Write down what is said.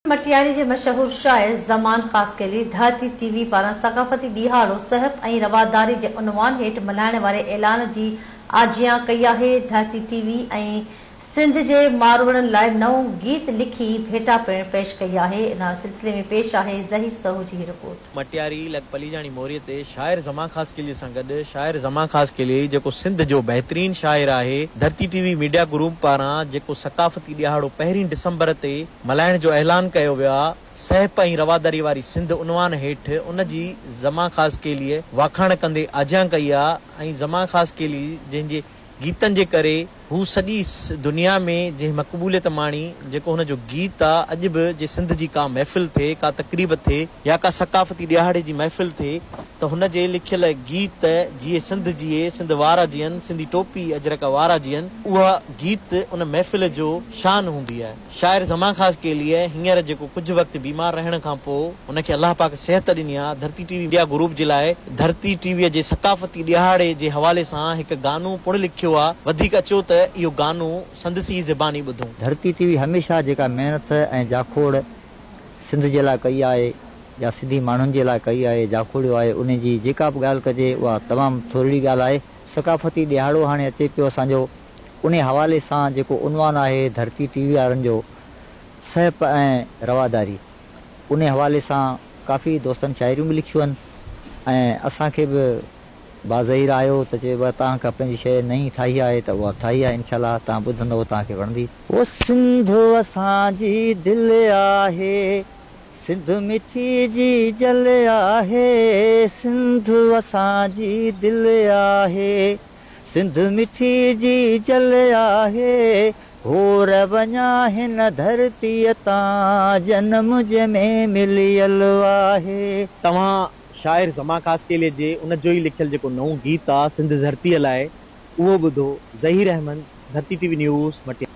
مٽياري جي مشهور شاعر زمان خاصخيلي ڌرتي ٽي وي پاران ثقافتي ڏهاڙو سهپ ۽ رواداري جي عنوان هيٺ ملهائڻ واري اعلان جي آجيان ڪئي آهي. ڌرتي ٽي وي ۽ سنڌ جي ماروئڙن لاء نئون گيت لکي ڀيٽا پڻ پيش ڪئي آهي. ان سلسلي ۾ پيش آهي ظهير سهو جي هي رپورٽ. مٽياري لڳ پليجاڻي موريء تي شاعر زمان خاصخيليء سان گڏ شاعر زمان خاصخيلي جيڪو سنڌ جو بهترين شاعر آهي، Dharti T V media group پاران جيڪو ثقافتي ڏهاڙو پهرين ڊسمبر تي ملهائڻ جو اعلان ڪيو ويو آ، سهپ ۽ رواداري واري سنڌ عنوان هيٺ ان جي زمان خاصخيليء واکاڻ ڪندي آجيان ڪئي آ ۽ زمان خاصخيلي جنهن جي گيتن جي ڪري هو سڄي دنيا ۾ جنهن مقبوليت ماڻي، جيڪو هن جو گيت آ، اڄ به جي سنڌ جي ڪا محفل ٿئي، ڪا تقريب ٿئي يا ڪا ثقافتي ڏهاڙي جي محفل ٿئي ته هن جي لکيل گيت جيئي سنڌ جيئي، سنڌ وارا جيئن، سنڌي ٽوپي اجرڪ وارا جيئن، اها گيت ان محفل جو شان هوندي آهي. شاعر زمان خاصخيليء هينئر جيڪو ڪجهه وقت بيمار رهڻ کان پوء هن کي الله پاڪ صحت ڏني آ، ڌرتي ٽي وي ميڊيا گروپ جي لاء ڌرتي ٽي ويء جي ثقافتي ڏهاڙي جي حوالي سان هڪ گانو پڻ لکيو آ، وڌيڪ اچو ته اهو گانو سندس ئي زباني ٻڌون. ڌرتي ٽي وي هميشه جيڪا محنت ۽ جاکوڙ سنڌ جي لاء ڪئي آهي يا سنڌي ماڻهن جي لاء ڪئي آهي، جاکوڙيو آهي، انهي جي جيڪا به ڳالهه ڪجي اها تمام ٿورڙي ڳالهه آهي. ثقافتي ڏهاڙو هاڻي اچي پيو اسان جو. انهي حوالي سان جيڪو عنوان آهي ڌرتي ٽي وي وارن جو سهپ ۽ رواداري انهي حوالي سان ڪافي دوستن شاعريون به لکيون آهن ۽ اسان کي به باظهير آيو ته چئبو آهي توهان ڪا پنهنجي شيء نئين ٺاهي آهي ته اها ٺاهي آهي انشاء الله توهان ٻڌندؤ توهان کي وڻندي. او سنڌ اسان جي دل آهي، سنڌ مٺي جي جل آهي، سنڌ اسان جي دل آهي. سنڌ مٺي جي جل آهي، هور وڃان هن ڌرتيء تان، جنم جنهن ۾ مليل آهي. توهان شاعر زمان خاصخيلي جي ان جو ئي لکيل جيڪو نئون گيت آ سنڌ ڌرتيء لاء اهو ٻڌو، Zaheer Ahmed, Dharti T V news, Matiari.